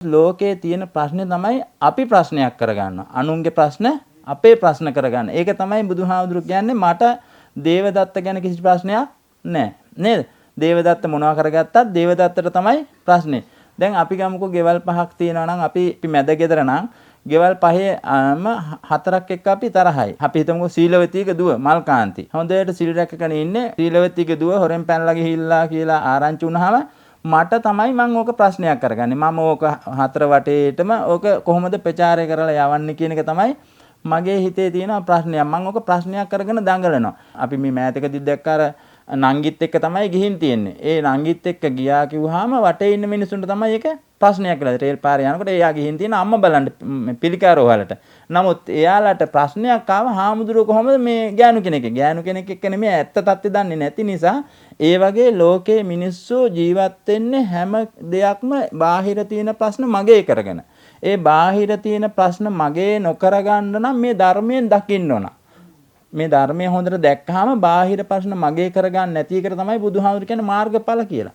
ලෝකයේ තියෙන ප්‍රශ්නේ තමයි අපි ප්‍රශ්නයක් කරගන්නවා. අනුන්ගේ ප්‍රශ්න අපේ ප්‍රශ්න කරගන්න. ඒක තමයි බුදුහාමුදුරු කියන්නේ මට දේවදත්ත ගැන කිසි ප්‍රශ්නයක් නැහැ. නේද? දේවදත්ත මොනවා කරගත්තත් දේවදත්තට තමයි ප්‍රශ්නේ. දැන් අපි ගමුකෝ ගෙවල් පහක් තියෙනවා නම් අපි මැද ගෙදර නම් ගෙවල් පහේම හතරක් එක්ක අපි තරහයි. අපි හිතමුකෝ සීලවතීගේ දුව මල්කාන්ති. හොඳට සිල් රැකගෙන ඉන්නේ. සීලවතීගේ දුව හොරෙන් පැනලා ගිහිල්ලා කියලා ආරංචි වුණාම මට තමයි මං ඕක ප්‍රශ්නයක් කරගන්නේ. මම ඕක හතර වටේටම ඕක කොහොමද ප්‍රචාරය කරලා යවන්නේ කියන එක තමයි මගේ හිතේ තියෙන ප්‍රශ්නයක්. මං ඕක ප්‍රශ්නයක් කරගෙන දඟලනවා. අපි මේ මෑතකදී දැක්ක අර නංගිත් එක්ක තමයි ගිහින් තියෙන්නේ. ඒ නංගිත් එක්ක ගියා කිව්වහම වටේ ඉන්න මිනිස්සුන්ට තමයි ඒක ප්‍රශ්නයක් වෙලා. රේල් පාරේ යනකොට එයා ගිහින් තියෙන අම්මා බලන්න පිළිකා රෝහලට. නමුත් එයාලට ප්‍රශ්නයක් ආව හාමුදුරුවෝ කොහොමද මේ ගෑනු කෙනෙක් එක්ක. ගෑනු කෙනෙක් එක්ක නෙමෙයි, ඇත්ත තත්ත්වය දන්නේ නැති නිසා. ඒ වගේ ලෝකේ මිනිස්සු ජීවත් වෙන්නේ හැම දෙයක්ම බාහිර තියෙන ප්‍රශ්න මගේ කරගෙන. ඒ බාහිර තියෙන ප්‍රශ්න මගේ නොකරගන්න නම් මේ ධර්මයෙන් දකින්න ඕන. මේ ධර්මය හොඳට දැක්කහම බාහිර ප්‍රශ්න මගේ කරගන්න නැති එකට තමයි බුදුහාමුදුරු කියන්නේ මාර්ගඵල කියලා.